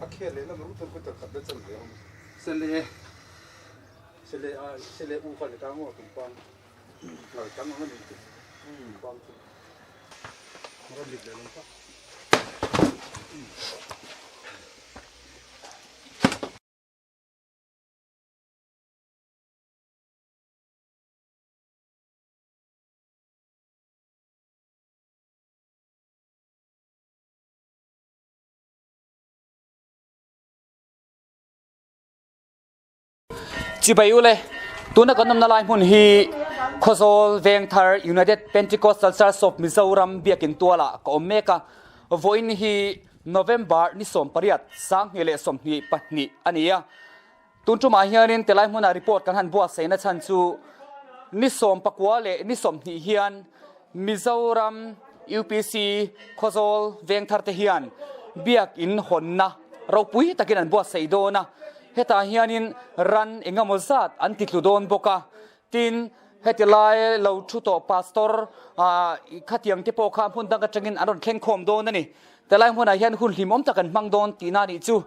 A khel leh lam ru tan khat na chan ve awm. Sele sele a sele u kha ni ta ngo tumpang ngal tang ang ani chu tumpang chu ram lit leh lam pa. Chibai ule, tuna kan awmna lai hmun hi Khawzawl Vengthar United Pentecostal Church of Mizoram biakin tualah ka awm mek a, vawiin hi November ni 18, 2022 a ni a. Tun tumah hianin tilai hmuna report kan han buatsaihna chhan chu ni 19 leh ni 20 hian Mizoram UPC Khawzawl Vengthar te hian biakin hawnna ropui takin an buatsaih dawn a, hetah hianin ran engemaw zat an ti tlu dawn bawk a, tin heti lai lo thu tawh pastor khatiang te pawh kha hmun dang atangin an rawn thleng khawm dawn a ni. Tilai hmunah hian hun hlimawm tak an hmang dawn tihna a nih chu.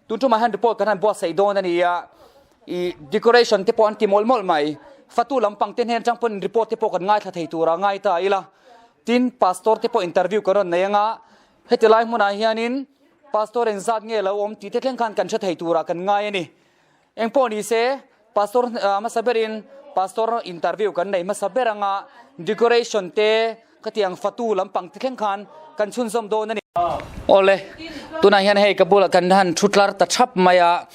Tun tumah hian report kan han buatsaih dawn a ni a, ih decoration te pawh an ti mawlh mawlh mai. Fatu lampang te hnen atang pawhin report te pawh kan ngaithla thei tura ngai ta ila. Tin, pastor te pawh interview kan rawn nei anga, heti lai hmunah hianin pastor engzat nge lo awm tih te thleng khan kan hre thei turah kan ngai a ni. Engpawh ni se, pastor hmasa berin pastor interview kan nei hmasa ber anga decoration te khatiang fatu lampang te thleng khan kan chhunzawm dawn a ni. Awle, tunah hian hei ka bulah kan han thu tlar ta thap mai a,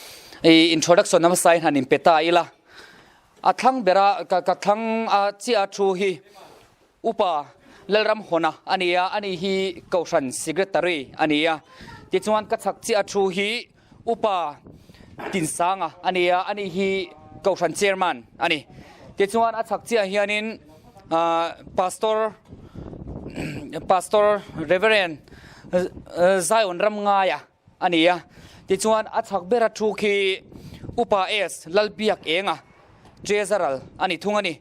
ih introduction hmasa in han inpe ta ila. A thlang bera ka thlang a chiah a thu hi Upa Lalram Hawna a ni a, ani hi Kohhran Secretary a ni a. Tichuan ka chhak chiah a thu hi Upa Tinsanga a ni a, ani hi Kohhran Chairman a ni. Tichuan a chhak chiah hianin Pastor Pastor Reverend Zion Ramngaia a ni a. Tichuan a chhak bera thu khi Upa S Lalbiak Enga Treasurer a ni thung a ni.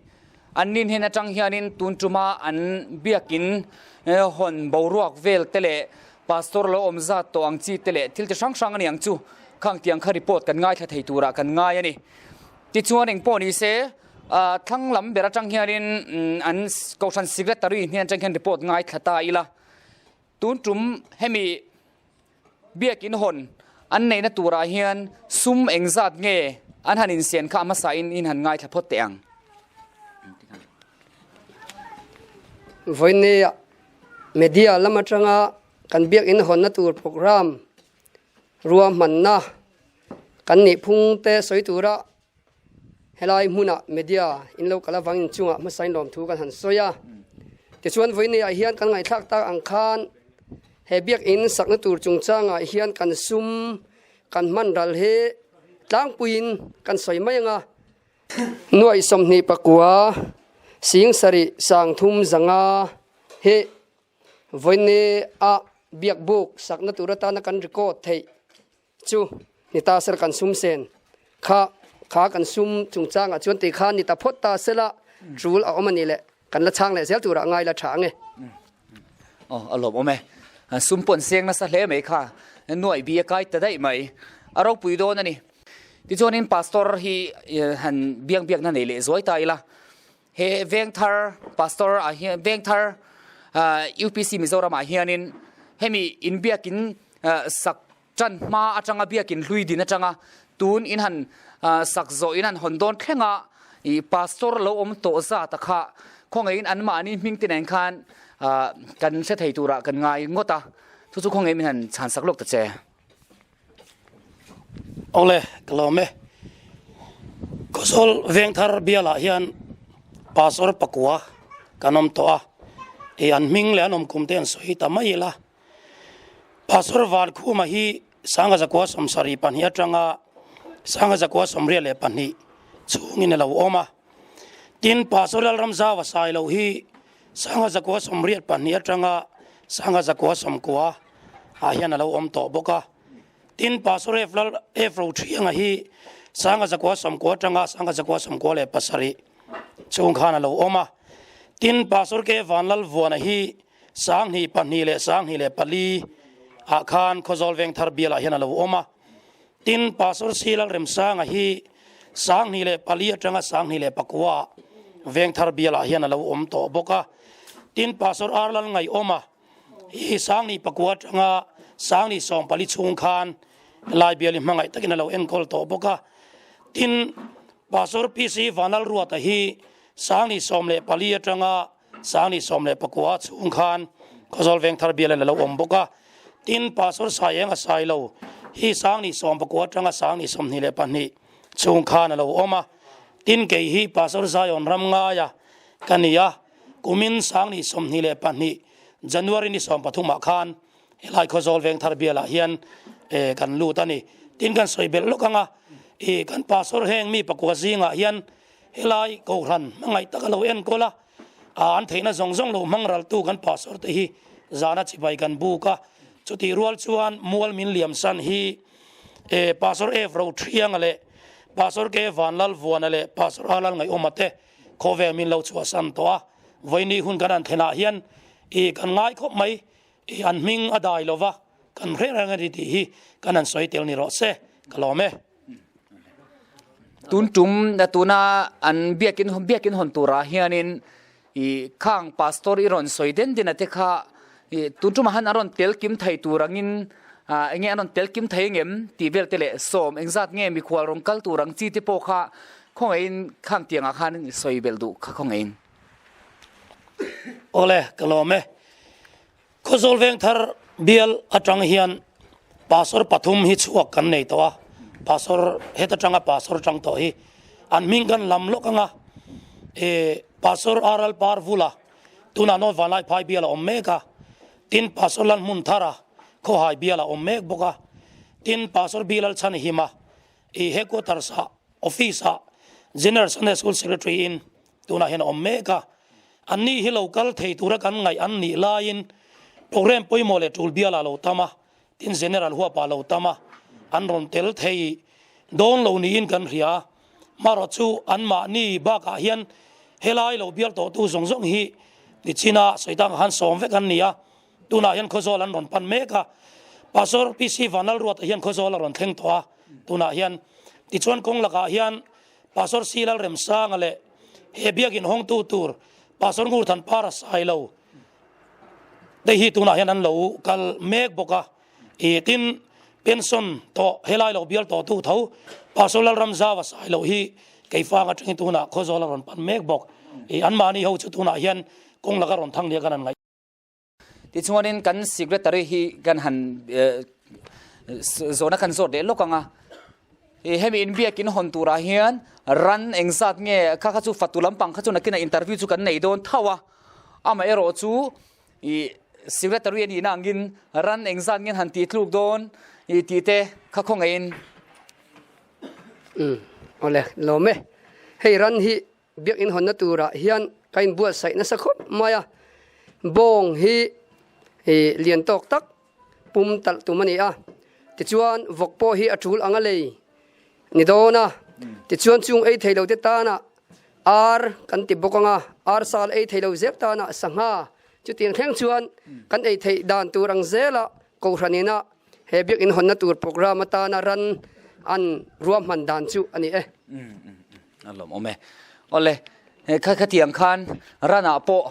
An nin hen atang hianin tun tuma an biakin hawn boruak vel te leh Pastor lo awm zat tawh ang chi te leh thil ti hrang hrang a ni ang chu. Khang tiang kha report kan ngaithla thei turah kan ngai a ni. Tichuan engpawh ni se thlang lam ber atang hianin an Kohhran Secretary hnen atang hian report ngaithla ta ila. Tun tum hemi biakin hawn an neihna turah hian sum engzat nge an han insian kha a hmasa in in han ngaithla phawt teh ang. Vawinia media lam atanga kan biakin hawnna tur program ruahmanna kan nih phung te sawi tura Helai hmunah media in lo kal avangin chungah hmasain lawmthu kan han sawi a. Tichuan vawiinei ah hian kan ngaihthlak tak ang khan he biakinn sakna tur chungchangah hian kan sum kan hman ral hi tlangpuiin kan sawi mai ang a. Nuaih 24 sing sarih sang thum zanga hi vawiinei ah biakbuk sakna tur atana kan record theih Chu ni ta sela kan sum sen kha kha kan sum chungchangah chuan tei khan ni ta phawt ta sela tul a awm a nih leh kan la chhang leh zel turah ngai la tha ang e. Aw a lawm awm e. Sum pawh an seng nasa hle mai kha. Nuaih bi a kai ta daih mai. A ropui dawn a ni. Tichuanin Pastor hi han biang biakna nei leh zuai ta ila. He Vengthar Pastor ah hian Vengthar UPC Mizoram ah hianin hemi inbiakin sak Ṭan hma aṭanga biakin hlui din aṭanga tun in han sak zawh in han hawn dawn thleng a, i pastor lo awm tawh zat a kha khawngaihin anmahni hming te nen khan kan hre thei turah kan ngai ngawt a, chu chu khawngaihin min han chhan sak lawk ta che. Awle, ka lawm e. Khawzawl Vengthar bialah hian pastor pakua kan awm tawh a, i an hming leh an awmkum te an sawi ta mai ila. Pastor Vankhuma hi 1972 atanga 1982 chhungin a lo awm a. Tin, Pastor Lalramzaua Sailo hi 1982 atanga 1990 ah hian a lo awm tawh bawk a. Tin, Pastor F. Lal F. Rothrianga hi 1990 atanga 1997 chhung khan a lo awm a. Tin, Pastor K. Vanlalvuana hi 2002 leh 2004 ah khan Khawzawl Vengthar bialah hian a lo awm a. Tin, Pastor C Lalremsanga hi 2004 atanga 2009 ah Vengthar bialah hian a lo awm tawh bawk a. Tin, Pastor R Lalngaihawma hi 2009 atanga 2014 chhung khan Lai bial hi hmangaih takin a lo enkawl tawh bawk a. Tin, Pastor PC Vanlalruata hi 2014 atanga 2019 chhung khan Khawzawl Vengthar bial in a lo awm bawk a. Tin, Pastor Saieng a Sailo hi 2019 atanga 2022 chhung khan a lo awm a. Tin, kei hi Pastor Zion Ramngaia ka ni a, kumin 2022 January ni 13 ah khan Helai Khawzawl Vengthar bialah hian kan lut a ni. Tin kan sawi belh lawk ang a, ih kan pastor heng mi pakua zingah hian helai Kohhran hmangaih tak a lo enkawl a, an theihna zawng zawng lo hmang raltu kan pastor te hi zana chibai kan buk a. Chutih rual chuan mual min liam san hi Pastor F Rothrianga leh Pastor K Vanlalvuana leh Pastor A Lalngaihawma te khawvel min lo chhuahsan tawh a. Vawiini hun kan han thlenah hian ih kan ngai khawp mai. I an hming a dai lova kan hreh reng a ni tih hi kan han sawi tel ni rawh se, ka lawm e. Tun tum tuna an biakin biakin hawn turah hianin i khang pastor i rawn sawi den den a te kha i tun tumah han an rawn tel kim thei tur angin enge an rawn tel kim thei angem tih vel te leh sawm engzat nge mikhual rawn kal tur ang chi te pawh kha khawngaihin khang tiangah khan sawi belh duh kha khawngaihin. Awle, ka lawm e. Khawzawl Vengthar bial atang hian Pastor pathum hi chhuak kan nei tawh a, Pastor het atanga Pastor tang tawh hi an hming kan lam lawk ang a, e Pastor RL Parvula tunah North Vanlaiphai bial a awm mek a, tin Pastor Lalhmunthara Khawhai bial a awm mek bawk a, tin Pastor Bilal Chhanhima i Headquarters ah Office ah General Sunday School Secretary in Tunah hian a awm mek a, anni hi lo kal thei tura kan ngaih an nih laiin programme pawimawh leh tul bialah lo tam a, tin General huapah lo tam a, an rawn tel thei dawn lo niin kan hria a. Marawh chu anmahni bakah hian helai lo bial tawhtu zawng zawng hi nichina sawi tak ang khan sawm vek an ni a, tunah hian Khawzawl an rawn pan mek a, Pastor PC Vanlalruata hian Khawzawl a rawn thleng tawh a, tunah hian tichuan kawng lakah hian Pastor C Lalremsanga leh he biakin hawngtu tur Pastor Ngurthanpara Sailo te hi tunah hian an lo kal mek bawk a. Ih tin, pension tawh helai lo bial tawh tu tho Pastor Lalramzaua Sailo hi Keifang atangin tunah Khawzawl a rawn pan mek bawk. Ih anmahni ho chu tunah hian kawng laka rawn thang nia kan han ngaih. Tichuanin kan Secretary hi kan han zawhna kan zawt leh lawk ang a, hemi inbiakin hawn turah hian ran engzat nge kha kha chu fatu lampang kha chu nakinah interview chu kan nei dawn tho a, amaherawh chu ih Secretary a nihna angin ran engzat nge han tih tluk dawn ih tih te kha khawngaihin. Umm awle lawm e, hei ran hi Biakinn hawnna turah hian ka inbuatsaih nasa khawp mai a, bawng hi lian tawk tak pum talh tum a ni a, tichuan vawk pawh hi a tul ang a lei ni dawn a, tichuan chung ei thei lo te tana ar kan ti bawk ang a, ar sal ei thei lo zel tana sangha chutiang thleng chuan kan ei theih dan tur ang zela Kohhran ina he biakinn hawnna tur programme atana ran an ruahman dan chu a ni e. A lawmawm e. Awle, kha khatiang khan ranah pawh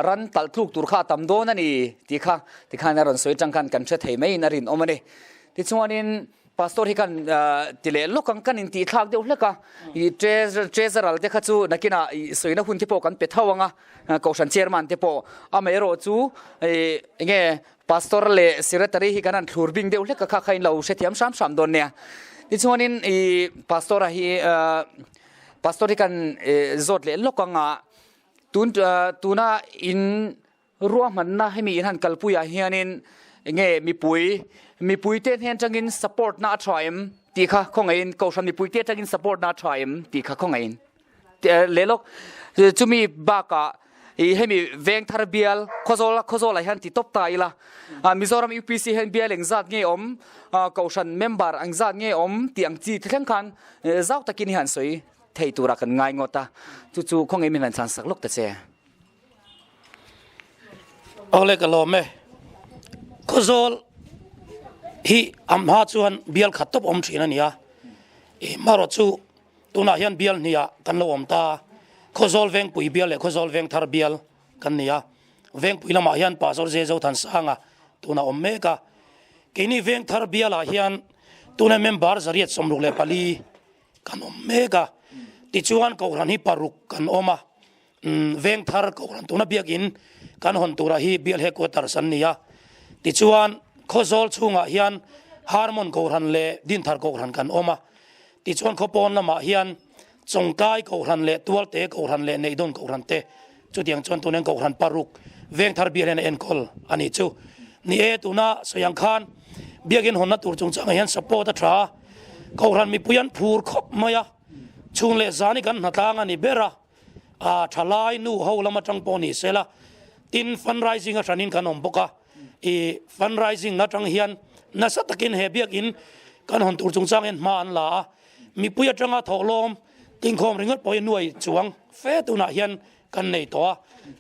ran talh tluk tur kha a tam dawn a ni tih kha tikhan a rawn sawi atang khan kan hre thei maiin a rinawm a ni. Tichuanin Pastor hi kan ti leh lawk ang, kan intih thlak deuh hlek a, i treasurer te kha chu nakinah i sawina hun te pawh kan pe tho ang a, Kohhran chairman te pawh. Amaherawh chu enge Pastor leh Secretary hi kan han thlur bing deuh hlek a kha kha in lo hrethiam hram hram dawn nia. Tichuanin i Pastor a hi Pastor hi kan zawt leh lawk ang a, tun tuna in ruahmanna hemi in han kalpui ah hianin enge mipui mipui te hnen atangin support na a tha em tih kha khawngaihin Kohhran mipui te atangin support na a tha em tih kha khawngaihin. Leh lawk, chumi bakah i hemi Vengthar bial Khawzawl Khawzawlah hian ti tawp ta ila, Mizoram UPC hian bial engzat nge awm, Kohhran member engzat nge awm tih ang chi thleng khan zau takin hi han sawi thei turah kan ngai ngawt a, chu chu khawngaih min han chhan sak lawk ta che. Awle ka lawm e. Khawzawl. hi a hma chuan bial khat tawp awm thin a ni a, marawh chu tunah hian bial hniah kan lo awm ta a, Khawzawl Vengpui bial leh Khawzawl Vengthar bial kan ni a, Vengpui lamah hian Pastor J Zothansanga tunah awm mek a, keini Vengthar bialah hian tuna member 164 kan awm mek a, tichuan Kohhran hi paruk kan awm a. Vengthar Kohhran tuna biakin kan hawn tura hi bial headquarters an ni a. Tichuan Khawzawl chhungah hian Harmon Kohhran leh Dinthar Kohhran kan awm a. Tichuan Khawpawn lamah hian Chawngtlai Kohhran leh Tualte Kohhran leh Neihdawn Kohhran te chutiang chuan tunin Kohhran paruk Vengthar bial hian a enkawl a nih chu. Ni e, tuna sawi ang khan biakin hawnna tur chungchangah hian support a tha a, Kohhran mipui an phur khawp mai a, chhung leh zan hi kan hnatlang a ni ber a. A thalai nu ho lam atang pawh ni sela, tin fundraising a hranin kan awm bawk a, i fundraising atang hian nasa takin he biakin kan hawn tur chungchang hian hma an la a, mipui atanga thawhlawm tinkhawm ringawt pawh hi nuai chuang fe tunah hian kan nei tawh a,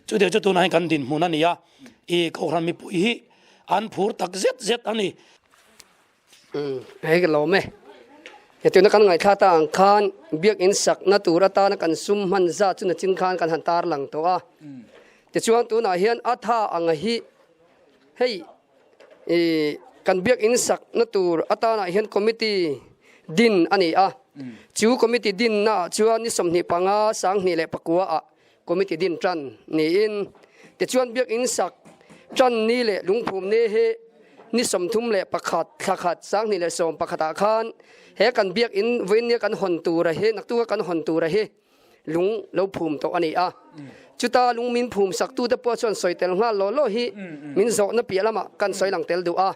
chutiang chu tunah hian kan dinhmun a ni a, i kohhran mipui hi an phur tak zet zet a ni. Hei ka lawm e. Tuna kan ngaihthla ta ang khan biakinn sakna tur atana kan sum hman zat chu nachin khan kan han tar lang tawh a. Tichuan tunah hian a tha ang hi hei ih kan biakinn sakna tur atanah hian committee din a ni a. Chu committee dinnaah chuan ni 25 2009 ah Committee din tan niin tichuan biakinn sak tan ni leh lungphum ni hi ni 31 thla khat 2011 ah khan he kan biakinn vawiin nia kan hawn tura hi naktuka kan hawn tura hi lung lo phum tawh a ni a. Chuta lung min phum sak tute pawh chuan sawi tel nghal law law hi min zawhna piah lamah kan sawi lang tel duh a.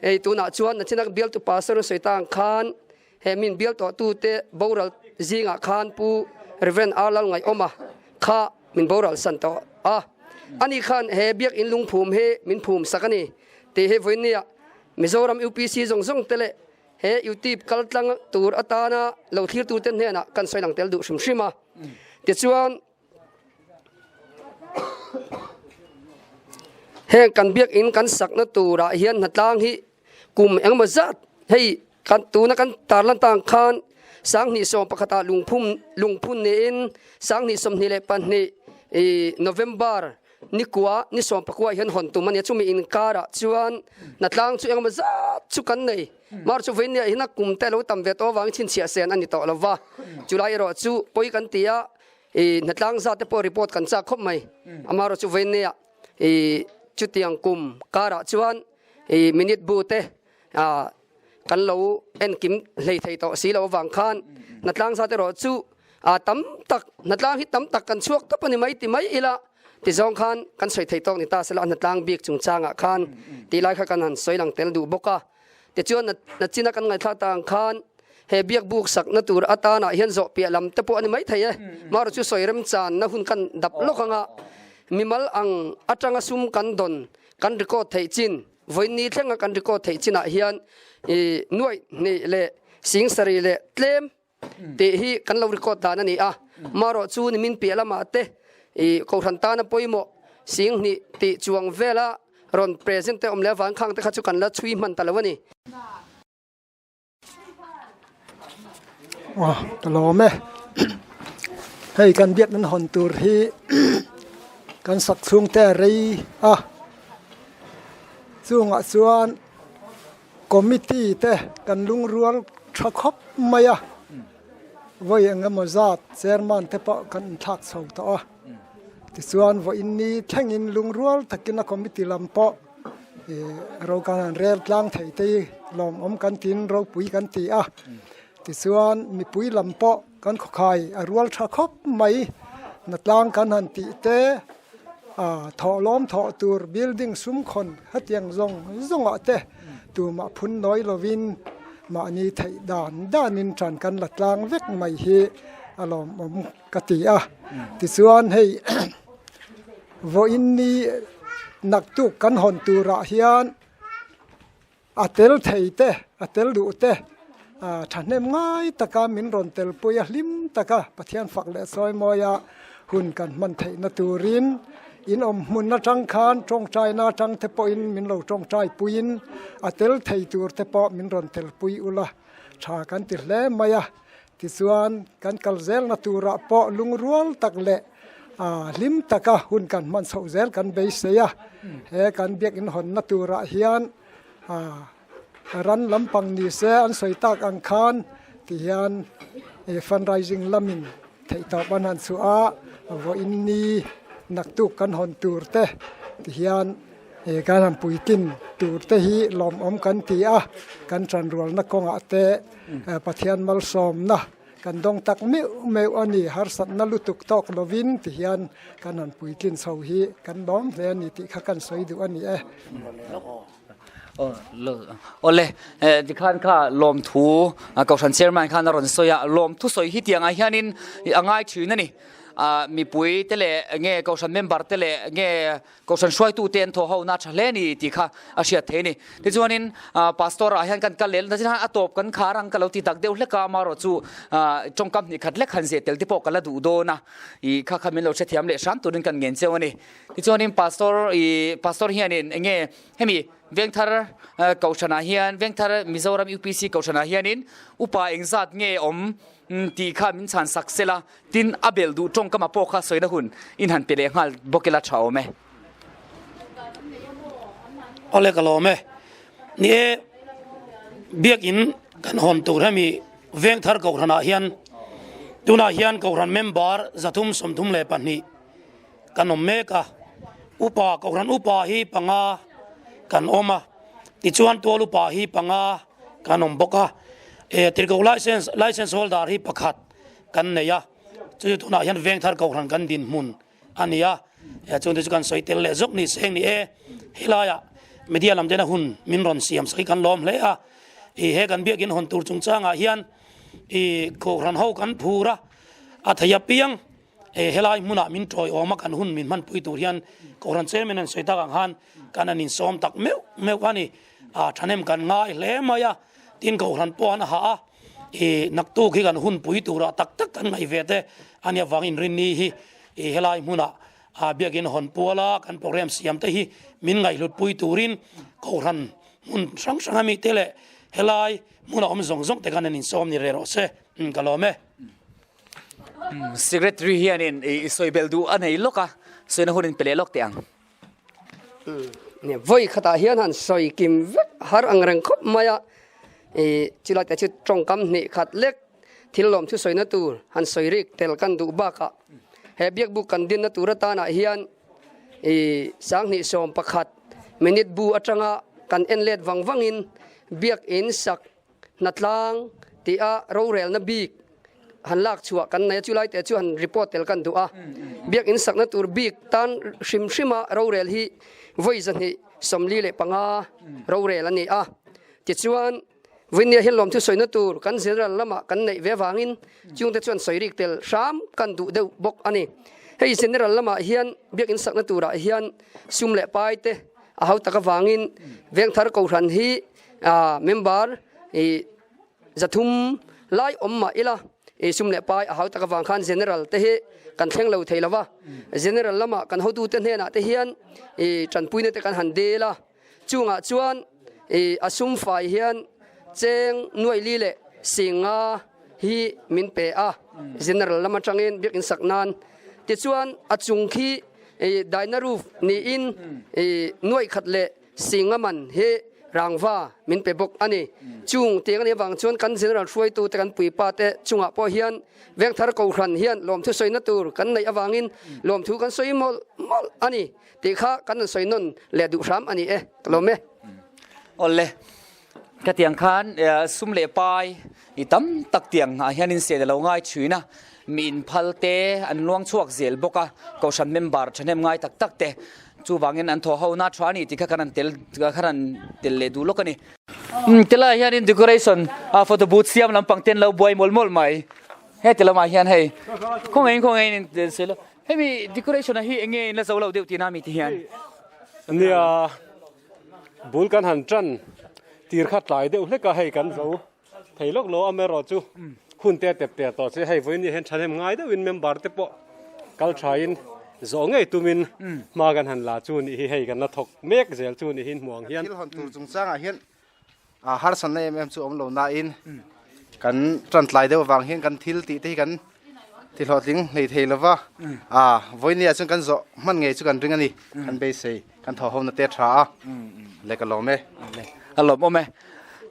Hei tunah chuan nachina bialtu pastor an sawi ta ang khan He min bial tawhtute boral zingah khan Pu Rev. R. Lalngaihawma kha min boral san tawh a. Ani khan he biakinn lungphum hi min phum sak a ni tih hi vawinia Mizoram UPC zawng zawng te leh he YouTube kaltlang tur atana lo thlirtute hnenah kan sawi lang tel duh hrim hrim a. Tichuan. Heng kan biakinn kan sakna turah hian hnatlang hi kum engemaw zat hei kan tuna kan tarlan tang khan 2011 ah lungphum lungphun niin 2022 ih November nikua ni 19 hian hawn tum a nia chumi inkarah chuan hnatlang chu engemaw zat chu kan nei mar chu vawiin nia hian a kum te a lo tam ve tawh avangin chhinchhiah sen a ni tawh lova chulai erawh chu pawi kan ti a ih hnatlang zat te pawh report kan chak khawp mai amaherawh chu vawiin nia ih chutiang kum karah chuan ih minute bu te ah kan lo enkim hlei thei tawh si lo avang khan hnatlang zat erawh chu ah tam tak hnatlang hi tam tak kan chhuak tawp a ni mai ti mai ila ti zawng khan kan sawi thei tawk ni ta sela hnatlang bik chungchangah khan tih lai kha kan han sawi lang tel duh bawk a tichuan nachina kan ngaihthlak ta ang khan he biak buk sakna tur atanah hian zawh piah lam te pawh a ni mai thei e marawh chu sawi remchanna hun kan dap lawk anga mimal ang atanga sum kan dawn kan record theih chin Vawiin thlenga kan record theih chinah hian i nuaih hnih leh sing sarih leh tlem tih hi kan lo record dan a ni a. Marawh chu nimin piah lamah te i Kohhran tana pawimawh sing hnih tih chuang vela rawn present te awm leh avang khang te kha chu kan la chhui hman ta lo a ni. Aw ka lawm e hei kan biak nan hawn tur hi kan sak chhung te a rei a chungah chuan committee te kan lungrual tha khawp mai a vawi eng emaw zat chairman te pawh kan inthlak chho tawh a tichuan vawiin ni thlengin lungrual takin a committee lam pawh. Ro kan han rel tlang thei te hi lawmawm kan tiin ropui kan ti a tichuan mipui lam pawh kan khawkhai a rual tha khawp mai hnatlang kan han tih te ah thawhlawm thawh tur building sum khawn hetiang zawng zawng ah te tumah phun nawi lovin mahni theih dan danin tan kan la tlang vek mai hi a lawmawm ka ti a tichuan hei. Vawiin ni naktuk kan hawn turah hian a tel thei te, a tel duh te thahnem ngai taka min rawn tel pui a, hlim taka Pathian fak leh sawi mawia hun kan hman theihna turin In awm hmun atang khan tawngtaina atang te pawhin min lo tawngtai puiin a tel thei tur te pawh min rawn tel pui ula tha kan ti hle mai a. Tichuan kan kal zelna turah pawh lungrual tak leh hlim taka hun kan hman chhoh zel kan beisei a. He kan biakinn hawnna turah hian Ran lampang ni se an sawi tak ang khan tihian fundraising lamin theihtawp an han chhuah a, vawiin ni naktuk kan hawn tur te tihian kan han puitlin tur te hi lawmawm kan ti a, kan tanrualna kawngah te Pathian malsawmna kan dawng tak meuh meuh a ni, harsatna lutuk tawk lovin tihian kan han puitlin chho hi kan lawm hle a ni tih kha kan sawi duh a ni e. Awle, tikhan kha lawmthu Kohhran Chairman khan a rawn sawi a, lawmthu sawi hi tiangah hianin a ngai thin a ni. Mipui te leh nge Kohhran member te leh nge Kohhran hruaitu te an thawh ho na tha hle a ni tih kha a hriat thei a ni. Tichuanin Pastor ah hian kan kal leh na a tawp kan khar ang ka lo ti tak deuh hlek a, amaherawhchu tawngkam hnih khat lek han zeh tel te pawh ka la duh dawn a, ih kha kha min lo hrethiam leh hram turin kan ngen cheu a ni. Tichuanin Pastor ih Pastor hianin enge hemi Vengthar Kohhranah hian Vengthar Mizoram UPC Kohhranah hianin upa engzat nge awm tih kha min chhan sak sela tin a bel duh tawngkama pawh kha sawina hun in han pe leh nghal bawk ila tha awm e. Awle ka lawm e. Ni e, Biakin kan hawn tur hemi Vengthar Kohhranah hian tunah hian Kohhran member 332 kan awm mek a, upa Kohhran upa hi panga kan awm a, tichuan tual upa hi panga kan awm bawk a, eh tirhkoh license license holder hi pakhat kan nei a, chu chu tunah hian Vengthar Kohhran kan dinhmun a ni a, eh chungte chu kan sawi tel leh zawk ni seng ni e, helaiah media lam tena hun min rawn siam sawi kan lawm hle a, ih he kan biakin hawn tur chungchangah hian ih Kohhran ho kan phur a, a thei apiang. He helai hmunah min tawiawm a kan hun min hmanpui tur hian Kohhran Chairman an sawi tak ang khan kan an insawm tak meuh meuh a ni. A thahnem kan ngai hle mai a, tin Kohhran pawh an ha a, i naktuk hi kan hunpui turah tak tak kan ngaih ve te a nia vang inrinni hi i helai hmunah a biakin hawn puala kan program siam te hi min ngaihhlutpui turin Kohhran hmun hrang hrang ami te leh helai hmuna awm zawng zawng te khan an insawm ni reh rawh se, ka lawm e. Secretary hianin i sawi belh duh a nei lawk a, sawina hun in pe leh lawk teh ang. Vawi khatah hian han sawi kim vek har ang reng khawp mai a, i chulai te chu tawngkam hnih khat lek thil lawm thu sawina tur han sawi rik tel kan duh bakah he biakbuk kan dinna tur atanah hian i 2011 minute bu atanga kan en let vang vangin biakin sak Hnatlang tia rorelna bik han lak chhuah kan nei a, chulai te chu han report tel kan duh a. Biakinn sakna tur bik tan hrim hrima rorel hi vawi 245 rorel a ni a. Tichuan, Vawinia hian lawmthu sawina tur kan general lamah kan neih ve avangin chungte chuan sawi rik tel hram kan duh deuh bawk a ni. Hei general lamah hian biakinn sakna turah hian sum leh pai te a hautak avangin Vengthar Kohhran hi Member i 300 lai awm mah ila i sum leh pai a hau tak avang khan General te hi kan thleng lo thei lova. General lama kan hotute hnenah te hian i tanpuina te kan han dil a, chungah chuan i a sum fai hian cheng nuai li leh 50 hi min pe a, General lam atangin biakin sak nan. Tichuan a chung khi i daina roof niin i nuai khat leh Singa man hi rangva min pe bawk a ni. Chung tiang a nih avang chuan kan General hruaitu te kan puipa te chungah pawh hian Vengthar Kohhran hian lawmthu sawina tur kan neih avangin lawmthu kan sawi mawlh mawlh a ni tih kha kan rawn sawi nawn leh duh hram a ni e. Ka lawm e. Awle, ka tiang khan sum leh pai i tam tak tiang ah hian in sel a lo ngai thin a, mi inphal te an luang chhuak zel bawk a, Kohhran member thahnem ngai tak tak te Chuvangin an thaw ho na tha a ni tih kha kan han tel kha kan tel leh duh lawk a ni. Tilaiah hianin decoration a photo booth siam lampang te an lo buai mawlh mawlh mai. Heti lamah hian hei khawngaihin khawngaihin in sawi lo. Hemi decoration a hi eng nge in la zo lo deuh tihna a mi ti hian. Nia bul kan han tan tir kha tlai deuh hlek a hei kan zo thei lawk lo amaherawh chu hun te tep te tawh che hei vawiin hian thahnem ngai deuhin member te pawh kal thain. Zawh ngei tumin hma kan han la chu nih hi hei kan la thawk mek zel chu nih hi hmuh ang hian. Thil hawn tur chungchangah hian harsatna em em chu awm lo nain kan tan tlai deuh avang hian kan thil tih te hi kan ti hlawhtling hlei thei lova, vawinia chuan kan zawh hman ngei chu kan ring a ni, kan beisei kan thaw ho na te tha a le ka lawm e. A lawm awm e.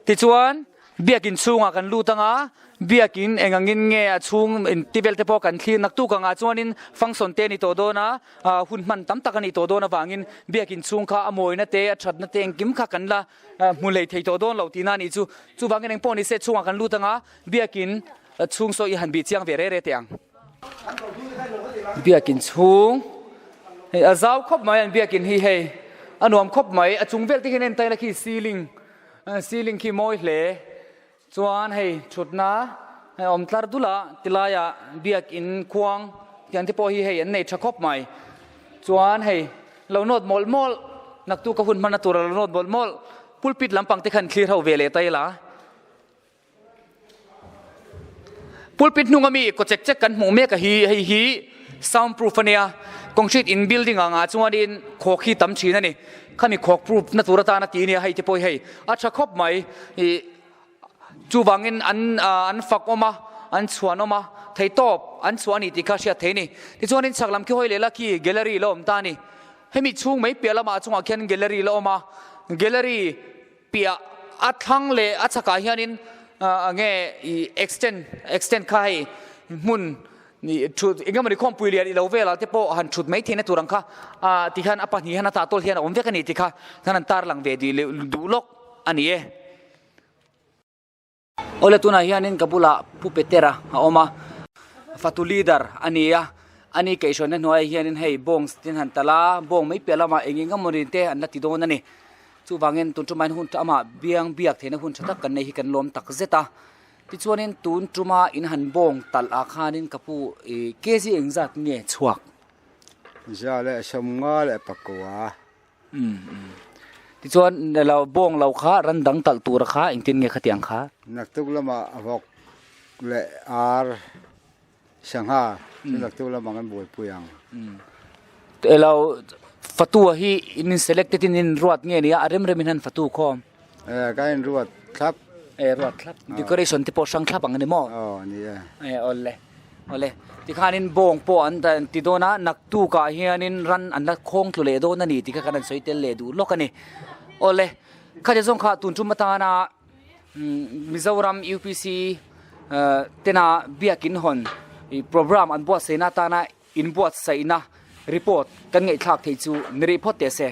Tichuan Biakin chhungah kan lut anga, biakin eng angin nge a chhung inti vel te pawh kan thlir naktuk angah chuanin function te a ni tawh dawn a, hun hman tam tak a nih tawh dawn avangin biakin chhung kha a mawina te, a thatna te engkim kha kan la hmu hlei thei tawh dawn lo tihna a nih chu. Chuvangin eng pawh ni se chhungah kan lut anga, biakin chhung saw i han bih chiang ve re re teh ang. Biakin chhung hei a zau khawp mai an biakin hi hei a nuam khawp mai, a chung vel te hian en taina khi ceiling Ceiling khi mawi hle chuan hei thutna hei awm tlar dul a tilaiah biakin khuang tiang te pawh hi hei an nei tha khawp mai chuan hei lo nawt mawlh mawlh naktuk a hun hmanna tur a lo nawt mawlh mawlh pulpit lampang te khan thlir ho ve leh ta ila. Pulpit hnunga mi kaw chek chek kan hmuh mek a hi hei hi sound proof a nia concrete in building angah chuanin khawk hi tam thin a ni khami khawk proof na tur atana tih a nia hei te pawh hi hei a tha khawp mai ih chuvangin an an fak awm a an chhuan awm a theihtawp an chhuah a ni tih kha hriat theih a ni tichuanin chhak lam khi hawi leh la khi gallery la awm ta a ni hemi chhung mai piah lamah chungah khian gallery la awm a gallery Piah a thlang leh a chhakah hianin nge i extend extend kha hei hmun thut eng emawni khawmpui lian ilo velah te pawh han thut mai theihna tur ang kha ah tikhan a pahnih hian a tahtawl hian a awm vek a ni tih kha khan an tarlang ve duh lawk a ni e. Awle tunah hianin ka bulah Pu Petera a awm a, fatu leader a ni a, ani kaihhruaina hnuaiah hianin hei bawng te han talh a, bawng mai piah lamah eng eng emaw te an la ti dawn a ni. Chuvangin tun tumah hian hun amah biang biak theihna hun tha tak kan nei hi kan lawm tak zet a. Tichuanin tun tuma in han bawng talh ah khanin ka pu ih kg engzat nge chhuak? 154. Tichuan lo bawng lo kha ran dang talh tur kha engtin nge khatiang kha? Naktuk lamah vawk leh ar sangha chu naktuk lamah kan buaipui ang. Elo fatua hi in in selected in in ruat nge nia a rem rem in han fatu khawm? E ka in ruat thlap. E ruat thlap. Decoration te pawh hrang thlap ang a ni maw? Aw ni e. E awle awle tikhanin bawng pawh an ti dawn a naktukah hianin ran an la khawng tlu leh dawn a ni tih kha kan han sawi tel leh duh lawk a ni. Awle khati zawng kha tun tum atana Mizoram UPC tena biakin hawn program an buatsaihna atana inbuatsaihna report kan ngaihthlak theih chu ni rih phawt teh se.